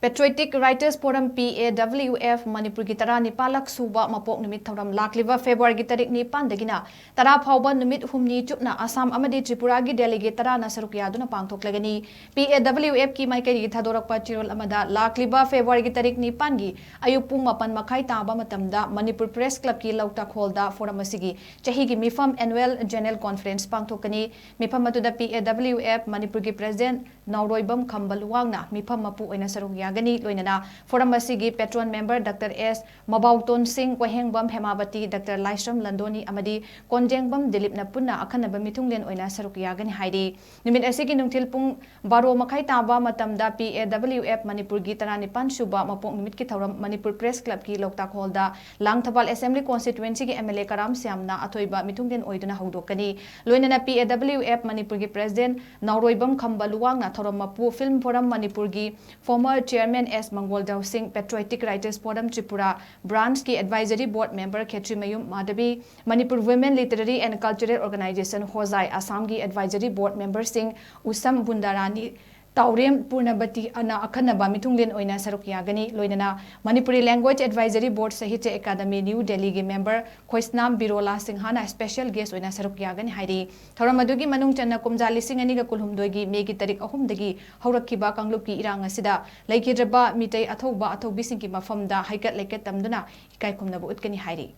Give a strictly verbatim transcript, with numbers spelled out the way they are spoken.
Patriotic Writers Forum, P A W F, ꯃꯅꯤꯄꯨꯔꯒꯤ ꯇꯔꯥꯅꯤꯄꯥꯜꯂꯛ ꯁꯨꯕ ꯃꯄꯣꯛ ꯅꯨꯃꯤꯠ ꯊꯧꯔꯝ ꯂꯥꯛꯂꯤꯕ ꯐꯦꯕ꯭ꯔꯨꯋꯥꯔꯤꯒꯤ ꯇꯔꯤꯛ ꯅꯤꯄꯥꯟꯗꯒꯤꯅ ꯇꯔꯥ ꯐꯥꯎꯕ ꯅꯨꯃꯤꯠ ꯍꯨꯝꯅꯤ ꯆꯨꯞꯅ ꯑꯁꯥꯝ ꯑꯃꯗꯤ ꯇ꯭ꯔꯤꯄꯨꯔꯥꯒꯤ ꯗꯦꯜꯂꯤꯒꯤ ꯇꯔꯥꯅ ꯁꯔꯨꯛ ꯌꯥꯗꯨꯅ ꯄꯥꯡꯊꯣꯛꯂꯒꯅꯤ꯫ P A W F ꯀꯤ ꯃꯥꯏꯀꯩꯗꯒꯤ ꯊꯥꯗꯣꯔꯛꯄ ꯆꯦꯔꯣꯜ ꯑꯃꯗ, ꯂꯥꯛꯂꯤꯕ ꯐꯦꯕ꯭ꯔꯨꯋꯥꯔꯤꯒꯤ ꯇꯔꯤꯛ ꯅꯤꯄꯥꯟꯒꯤ ꯑꯌꯨꯛ ꯄꯨꯡ ꯃꯥꯄꯟ ꯃꯈꯥꯏ ꯇꯥꯕ ꯃꯇꯝꯗ ꯃꯅꯤꯄꯨꯔ ꯄ꯭ꯔꯦꯁ ꯀ꯭ꯂꯕꯀꯤ ꯂꯧꯇꯥꯛ ꯍꯣꯜꯗ ꯐꯣꯔꯝ ꯑꯁꯤꯒꯤ ꯆꯍꯤꯒꯤ ꯃꯤꯐꯝ, annual general conference, ꯄꯥꯡꯊꯣꯛꯀꯅꯤ꯫ ꯃꯤꯐꯝ ꯑꯗꯨꯗ P A W F ꯃꯅꯤꯄꯨꯔꯒꯤ ꯄ꯭ꯔꯦꯁꯤꯗꯦꯟꯠ ꯅꯥꯎꯔꯣꯏꯕꯝ ꯈꯝꯕ ꯂꯨꯋꯥꯡꯅ ꯃꯤꯐꯝ ꯃꯄꯨ ꯑꯣꯏꯅ ꯁꯔꯨꯛ ꯌꯥꯒꯅꯤ꯫ ꯂꯣꯏꯅꯅ ꯐꯣꯔꯝ ꯑꯁꯤꯒꯤ ꯄꯦꯇ꯭ꯔꯣꯟ ꯃꯦꯝꯕꯔ ꯗꯥꯛꯇꯔ ꯑꯦꯁ ꯃꯕꯥꯎꯇꯣꯟ ꯁꯤꯡ, ꯋꯥꯍꯦꯡꯕꯝ ꯍꯦꯃꯥꯕꯇꯤ, ꯗꯥꯛꯇꯔ ꯂꯥꯏꯁ꯭ꯔꯝ ꯂꯟꯗꯣꯅꯤ ꯑꯃꯗꯤ ꯀꯣꯟꯖꯦꯡꯕꯝ ꯗꯤꯂꯤꯞꯅ ꯄꯨꯟꯅ ꯑꯈꯟꯅꯕ ꯃꯤꯊꯨꯡꯂꯦꯟ ꯑꯣꯏꯅ ꯁꯔꯨꯛ ꯌꯥꯒꯅꯤ ꯍꯥꯏꯔꯤ꯫ ꯅꯨꯃꯤꯠ ꯑꯁꯤꯒꯤ ꯅꯨꯡꯊꯤꯜ ꯄꯨꯡ ꯕꯥꯔꯣ ꯃꯈꯥꯏ ꯇꯥꯕ ꯃꯇꯝꯗ P A W F ꯃꯅꯤꯄꯨꯔꯒꯤ ꯇꯔꯥꯅꯤꯄꯥꯟ ꯁꯨꯕ ꯃꯄꯣꯛ ꯅꯨꯃꯤꯠꯀꯤ ꯊꯧꯔꯝ ꯃꯅꯤꯄꯨꯔ ꯄ꯭ꯔꯦꯁ ꯀ꯭ꯂꯕꯀꯤ ꯂꯧꯇꯥꯛ ꯍꯣꯜꯗ, Langthabal assembly ꯀꯣꯟꯁꯇꯤꯇ꯭ꯋꯦꯟꯁꯤꯒꯤ M L A ꯀꯔꯥꯝ ꯁ꯭ꯌꯥꯝꯅ ꯑꯊꯣꯏꯕ ꯃꯤꯊꯨꯡꯂꯦꯟ ꯑꯣꯏꯗꯨꯅ ꯍꯧꯗꯣꯛꯀꯅꯤ꯫ ꯂꯣꯏꯅꯅ P A W F ꯃꯅꯤꯄꯨꯔꯒꯤ ꯄ꯭ꯔꯦꯁꯤꯗꯦꯟꯠ ꯅꯥꯎꯔꯣꯏꯕꯝ ꯈꯝꯕ ꯂꯨꯋꯥꯡꯅ ꯊꯧꯔꯝ ꯃꯄꯨ, ꯐꯤꯜꯝ ꯐꯣꯔꯝ ꯃꯅꯤꯄꯨꯔꯒꯤ former chairman S ꯃꯪꯒꯣꯜꯖꯥꯎ ꯁꯤꯡ, Patriotic Writers Forum Tripura branch ꯀꯤ advisory board member Khetrimayum Madhabi, Manipur Women Literary and Cultural Organisation ꯍꯣꯖꯥꯏ ꯑꯁꯥꯝꯒꯤ advisory board member ꯁꯤꯡ ꯎꯁꯝ ꯕꯨꯟꯗꯥꯔꯥꯅꯤ, ꯇꯥꯎꯔꯦꯝ ꯄꯨꯔꯅꯕꯇꯤ ꯑꯅ ꯑꯈꯟꯅꯕ ꯃꯤꯊꯨꯡꯂꯦꯟ ꯑꯣꯏꯅ ꯁꯔꯨꯛ ꯌꯥꯒꯅꯤ꯫ ꯂꯣꯏꯅꯅ Manipuri Language Advisory Board Sahitya Academy New Delhi ꯒꯤ member ꯈꯣꯏꯁꯅꯥꯝ ꯕꯤꯔꯣꯂꯥ ꯁꯤꯡꯍꯅ special guest ꯑꯣꯏꯅ ꯁꯔꯨꯛ ꯌꯥꯒꯅꯤ ꯍꯥꯏꯔꯤ꯫ ꯊꯧꯔꯝ ꯑꯗꯨꯒꯤ ꯃꯅꯨꯡ ꯆꯟꯅ ꯀꯨꯝꯖꯥ ꯂꯤꯁꯤꯡ ꯑꯅꯤꯒ ꯀꯨꯟꯍꯨꯝꯗꯣꯏꯒꯤ ꯃꯦꯒꯤ ꯇꯥꯔꯤꯛ ꯑꯍꯨꯝꯗꯒꯤ ꯍꯧꯔꯛꯈꯤꯕ ꯀꯥꯡꯂꯨꯞꯀꯤ ꯏꯔꯥꯡ ꯑꯁꯤꯗ ꯂꯩꯈꯤꯗ꯭ꯔꯕ ꯃꯤꯇꯩ ꯑꯊꯧꯕ ꯑꯊꯧꯕꯤꯁꯤꯡꯒꯤ ꯃꯐꯝꯗ ꯍꯩꯀꯠ ꯂꯩꯀꯠ ꯇꯝꯗꯨꯅ ꯏꯀꯥꯏ ꯈꯨꯝꯅꯕ ꯎꯠꯀꯅꯤ ꯍꯥꯏꯔꯤ꯫